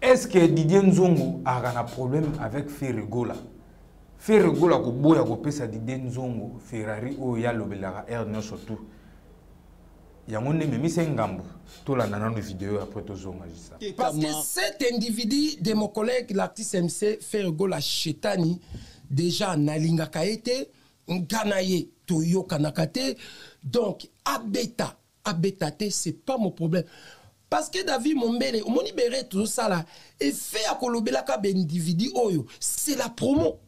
Est-ce que Didier Nzongo a un problème avec Ferre Gola? Ferre Gola koboya kopesa Didier Nzongo Ferrari oyo ya lobelaka air nyonso tout. Yango nde memisa ngambo. Tolanda nanu vidéo après tozonga juste. Parce que cet individu de mon collègue l'artiste MC Ferre Gola Chetani déjà nalingaka ye te, nga na ye toyokanaka te, donc abeta abeta te, c'est pas mon problème. Parce que David Mombele omoni bere tozosala effet ya kolobelaka ba individu oyo, c'est la promo.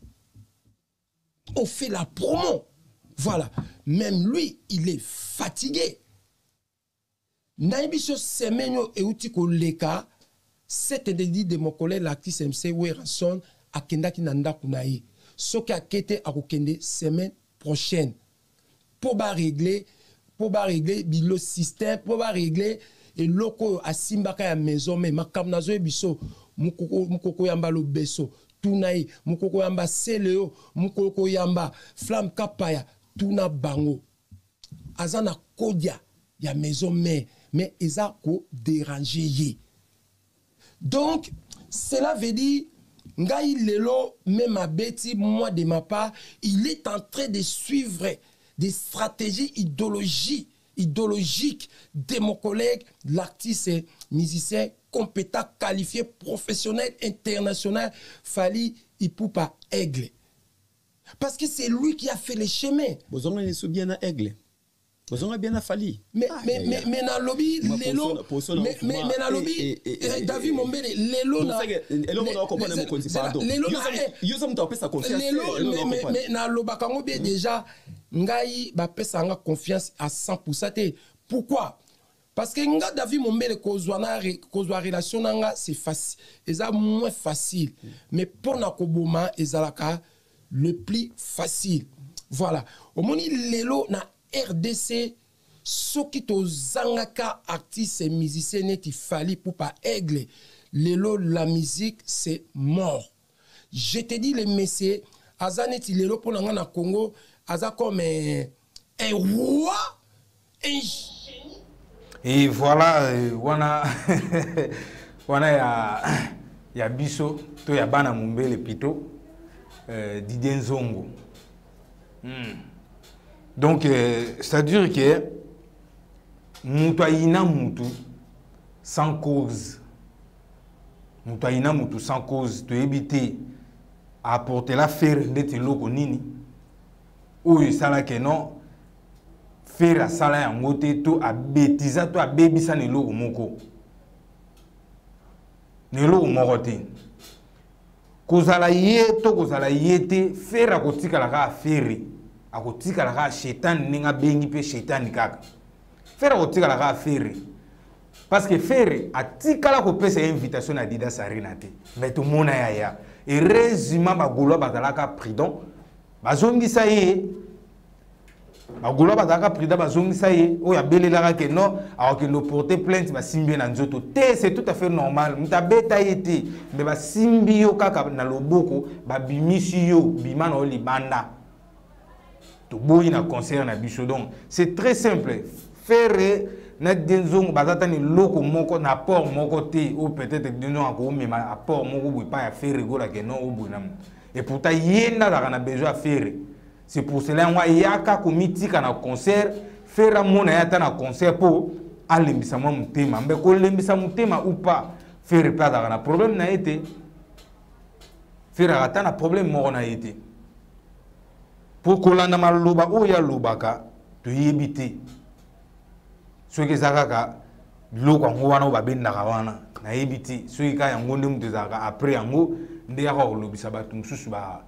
On fait la promo. Voilà. Même lui, il est fatigué. Nayebi so semaine oyo euti koleka, cet individu de mon collègue l'artiste MC Werrason akendaki na ndako na ye. Soki akete akokende semaine prochaine. Po ba régler, po ba régler bilo système, po ba régler eloko oyo asimbaka ya maison, mais makambo nazoyebi so mokoko yamba lobeso tuna ye, mokoko yamba Seleo, mokoko yamba Flamme Kapaya tuna bango. Aza na kodia ya maison mère, mais eza ko déranger ye. Donc cela veut dire ngai lelo même abeti, moi de ma part, il est en train de suivre des stratégies idéologiques de mon collègue l'artiste musicien compétent, qualifié, professionnel, international, Fally Ipupa Aigle. Parce que c'est lui qui a fait les chemins. Bozonga ni bien na Aigle. Bozonga bien na Fally. Mais, Ah, mais, ya, mais, ya. mais na lobby, Ma lelo, position, position na mais, Fuma, mais, mais na eh, lobby, eh, eh, eh, eh, David eh, Mombele, lelo Bon, na c'est que, eloko le, na comprendre le, mokonzi, c'est la, pardon. lelo Yo na, za, eh, yo za mutu apesa confiance, lelo, eh, eloko mais, na mais, comprendre. mais na lobaka ngo bien déjà, ngai ba pesa nga confiance à 100% te. Pourquoi? Parce que nga David Mombele kozwa na re, kozwa relation na nga c'est facile, eza moins facile. Mais pour na koboma ezalaka le plus facile. Voilà. Omoni lelo na RDC soki tozangaka artiste et musicien neti Fally Ipupa Aigle, lelo la musique c'est mort. Je te dis les messieurs, aza neti lelo pona nga na Congo, aza comme un roi, un génie. Et voilà, wana wana ya biso to ya bana Mombele plutôt Didier Nzongo. Donc c'est-à-dire que mutu ayina mutu sans cause. Mutu ayina mutu sans cause, toyebi te apporter la faire ndeti eloko nini oyo esalaki non faire asala yango te to abetiza to abebisa na eloko moko. Na eloko moko te. Kozala ye to kozala ye te, faire akotikala kaka faire, akotikala kaka shetani ndenge abengi mpe shetani kaka. Faire akotikala kaka faire. Parce que faire atikala kopesa ye invitation na Adidas Arena te. Mais tomona ya ya. Et résumant ba Gaulois bazalaka prudent, bazongisa ye. Ba Gaulois bazalaka prudent, bazongisa ye. Oyo abelelaka ke non, akokende porter plainte, basimbi ye na nzoto. Te, c'est tout à fait normal. Moto abeta ye te, mais basimbi yo kaka na loboko, babimisi yo, bima na yo libanda. Toboyi na concert na biso. Donc, c'est très simple. Faire na Denzongo bazata ni loko moko na apport moko te, ou peut-être Denzongo akomema apport moko boye pa ya Ferre Gola ke non, ou boye na mo. Et pourtant, ye nde azalaka na besoin ya Ferre. C'est pour cela yango ayaka komitika na concert, Ferre amona ye ata na concert po alembisa mwa motema. Mbe kolembisa motema ou pas, Ferre pe azalaka na problème na ye te. Ferre azalaka ata na problème moko na ye te. Po kolanda maloba oyo alobaka, toyebi te. Soki eza kaka biloko yango wana oyo babendaka wana, nayebi te. Soki kaka yango nde moto ezalaka après yango, nde yaka kolobisa bato mosusu ba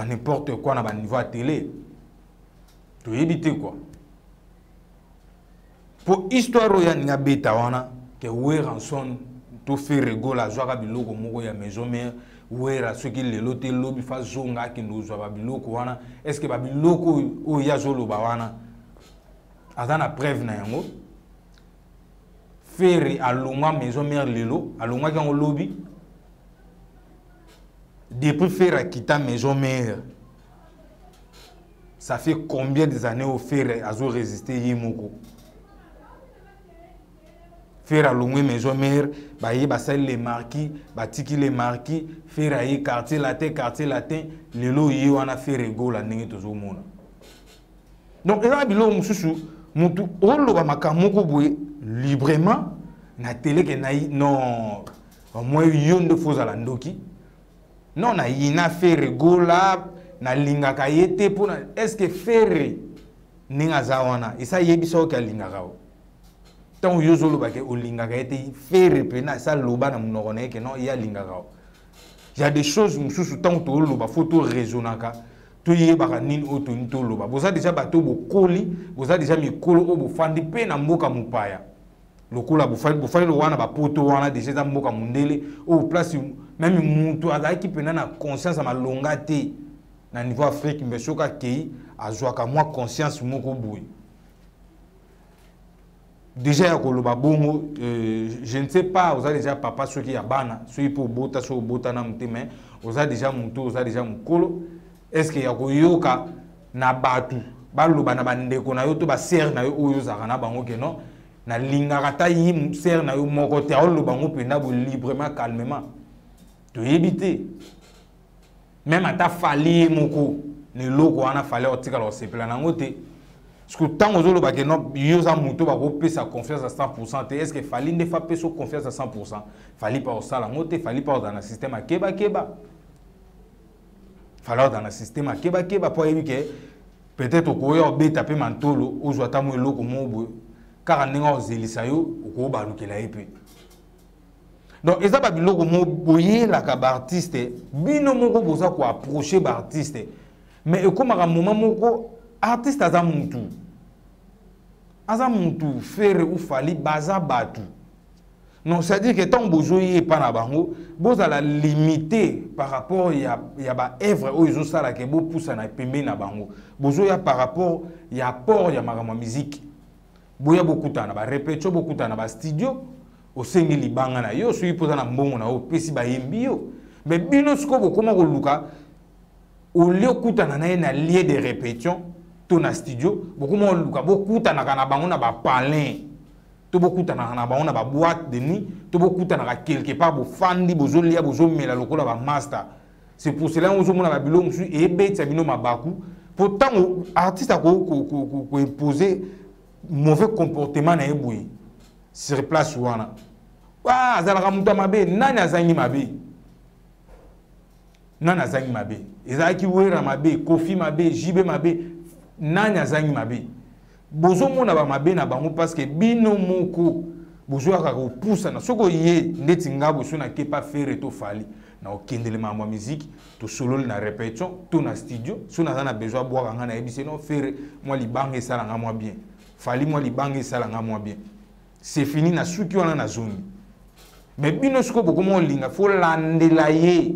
n'importe quoi na ba niveau ya télé. Toyebi te quoi. Po histoire oyo aninga beta wana, ke Werrason to Ferre Gola azwaka biloko moko ya maison mère, Werra soki lelo te lobi fa zonga akende kozwa ba biloko wana. Est-ce que ba biloko oyo ye azoloba wana aza na preuve na yango? Ferre alongwa maison mère lelo, alongwaki yango lobi. Depuis Ferre akita maison mère, ça fait combien des années au Ferre azo résister ye moko? Ferre alongwe maison mère, baye basali les marquis, batiki les marquis, Ferre aye quartier latin, quartier latin, lelo ye wana Ferre Gola ndenge tozomona. Donc eza biloko mosusu mutu oloba makambo moko boye librement na tele ke na non moi yo nde fo ozala ndoki non nayina Ferre Gola nalingaka ye te mpona est ce que Ferre ndenge aza wana esa yebisa oke alingaka yo ntango yo ozoloba ke olingaka ye te Ferre mpena esa loba na monoko na ye ke non ye alingaka yo. Ya des choses mosusu ntango toloba fo toraisonnaka, toyebaka nini oyo toni toloba. Boza deja bato bokoli, boza deja mikolo oyo bofandi mpe na mboka mopaya lokola bofandi lokola na bapoto wana deja eza mboka mondele oyo place meme mutu azalaki mpena na conscience ya malonga te na niveau Afrique, mbe soki akei azwaka mwa conscience moko boye déjà ya koloba bongo. Je ne sais pas, oza déjà papa soki ya bana, soki mpe obota, soki obota nanu te, mais oza déjà motu, oza déjà mokolo. Est ce que ya koyoka na bato baloba na bandeko na yo to basere na yo oyo ozalaka na bango ke non, nalingaka ata ye sere na yo moko te, aoloba yango mpenza boye librement, calmement? Toyebi te. Même ata Fally ye moko na eloko wana, Fally akotikala kosepela nango te, parce que ntango ozoloba ke non, yo oza moto bakopesa confiance à 100 te, est ce que Fally nde fa pesa confiance à 100? Fally mpa kosala yango te. Fally mpa kozala na système akebakeba, Fally kozala na système akebakeba mpo ayebi ke peut-être okoya obeta mpe mantolo, ozwa ata mo eloko moko boye kaka ndenge ozelisa yo, okobalukela ye mpe. Donc eza babiloko mo boyelaka baartiste, bino moko boza koapproche baartiste, mais ekomaka moment moko artiste aza mutu, aza mutu. Ferre ou Fally baza bato. Non, c'est-à-dire que ntango bozoyi epa na bango, bozala limité par rapport ya baœuvre oyo ezosalaka bopusana pembeni na bango. Bozoya par rapport ya apport ya makambo ya musique, boya bokutana na barépétition, bokutana na bastudio, osengi libanga na yo soki mpoza na mbongo na yo, opesi bayembi yo. Mais bino sikoyo bokóma koluka olie okutana na ye na lieu de répétition to na studio, bokóma koluka bokutanaka na bango na bapalin to bokutanaka na bango na baboîte de nuit to bokutanaka quelque part, bofandi, bozolia, bozomela lokola bamaster. C'est pour cela ozomona babiloko mosusu eyebetisa bino mabaku, po ntango artiste akoimpose mauvais comportement na ye boye sur place wana, azalaka moto ya mabe. Nani azangi mabe? Nani azangi mabe? Ezalaki Wera mabe, Kofi mabe, Jibe mabe, nani azangi mabe? Bozomona bamabe na bango parce que bino moko bozoyaka kopusana. Soki oye ndeti nga boso nakepa Ferre to Fally na okendele makambo ya musique, tosololi na répétition to na studio, so naza na besoin abwaka nga, nayebisi no Ferre mwa libanga esalanga mwa bien, Fally mwa libanga esalanga mwa bien, c'est fini, na suki wana nazongi. Mais bino sikoyo bokoma olinga fo landela ye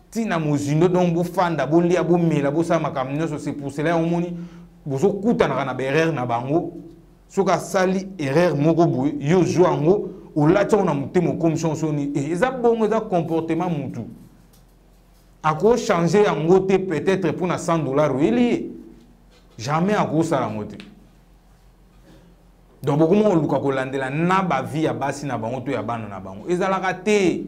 ntina mozindo, donc bofanda, bolia, bomela, bosala makambo nyonso. C'est pour cela omoni bozokutanaka na baerreur na bango. Soki asali erreur moko boye, yo ozwa yango, olati yango na motema, okomisi yango soni. Eza bongo, eza comportement mutu akochange yango te. Peut-être mpona 100 $ oyeli ye, jamais akosala yango te. Donc bokoma koluka kolandela na bavie ya basi na bango to ya bana na bango, ezalaka te.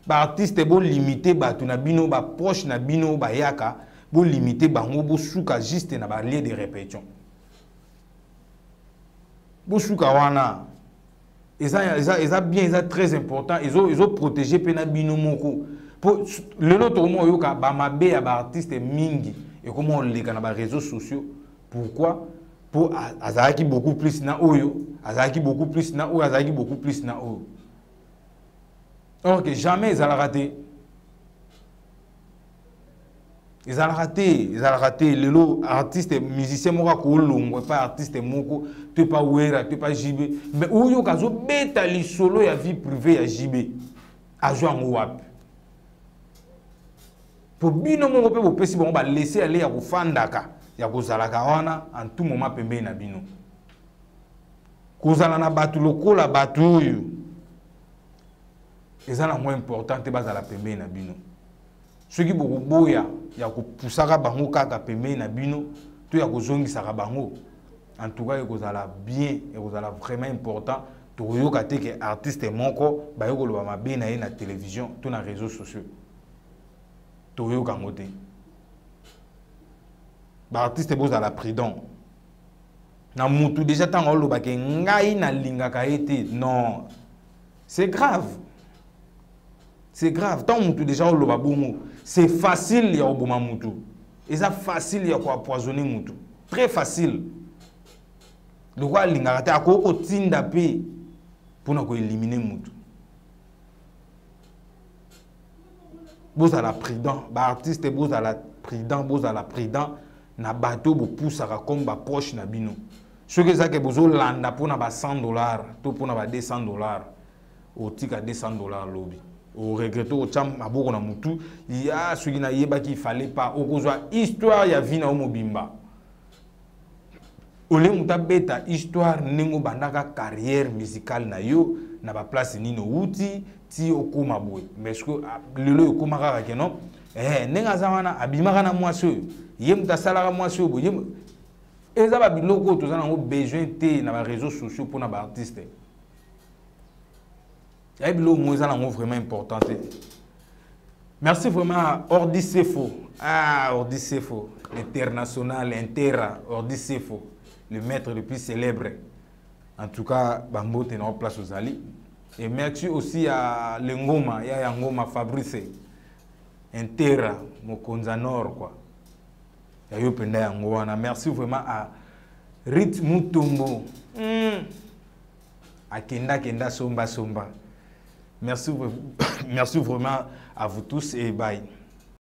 Baartiste, bolimite bato na bino, baproche na bino bayaka, bolimite bango, bosuka juste na balieu de répétition, bosuka wana. Eza bien, eza très important, ezoprotege mpe na bino moko. Po lelo tokoma oyoka bamabe ya baartiste mingi ekoma oleka na baréseaux sociaux. Pourquoi? Po azalaki beaucoup plus na oyo, azalaki beaucoup plus na oyo, azalaki beaucoup plus na oyo. Or que jamais ezalaka te, ezalaka te, ezalaka te. Lelo artiste musicien moko akolongwa epa artiste moko to epa Wera to epa JB, mais oyoka azobeta lisolo ya vie privée ya JB, azwa yango wapi? Po bino moko mpe bopesi bango balese ale ya kofandaka, ya kozalaka wana en tout moment pembeni na bino. Kozala na bato lokola bato oyo eza nango important te bazala pembeni na bino. Soki bokoboya ya kopusaka bango kaka pembeni na bino to ya kozongisaka bango, en tout cas ekozala bien, ekozala vraiment important. Tokoyoka te ke artiste moko baye koloba mabe na ye na télévision to na réseaux sociaux. Toyoka yango te. Baartiste, bozala prudent na mutu. Déjà ntango olobaka ngai nalingaka ye te, non, c'est grave, c'est grave. Ntango mutu déjà oloba bongo, c'est facile ya koboma mutu, eza facile ya koempoisonner mutu, très facile. Lokola alingaka te, akoki kotinda mpe mpona koéliminer mutu. Bozala prudent, baartiste, bozala prudent, bozala prudent na bato bopusaka comme baproche na bino. Soki ezake bozolanda mpona ba 100 $ to mpona ba 200 $, otika 200 $ lobi oregretter, otya maboko na mutu ya soki nayebaki, fallait pas. Okozwa histoire ya vie na yo mobimba. Ole moto abeta histoire ndenge obandaka carrière musicale na yo, na baplace nini owuti ti okóma boye. Mais ce lelo ekóma kaka ke non, ndenge aza wana, abimaka na mwasi oyo, ye moto asalaka mwasi oyo boye. Eza babiloko oyo toza nango besoin te na baréseaux sociaux mpona baartiste. Yaye biloko mo eza nango vraiment important te. Merci vraiment à Ordi Sefo. Ah, Ordi Sefo, l'international, Intera, Ordi Sefo, le maître le plus célèbre. En tout cas, bambote na place ozali. Et merci aussi à Lengoma, ya Yangoma Fabrice, Intera, Mokonza Nord, quoi. Ya yo penda yango wana. Merci vraiment à Rit Mutombo. Akenda kenda somba somba. Merci, merci vraiment à vous tous et bye.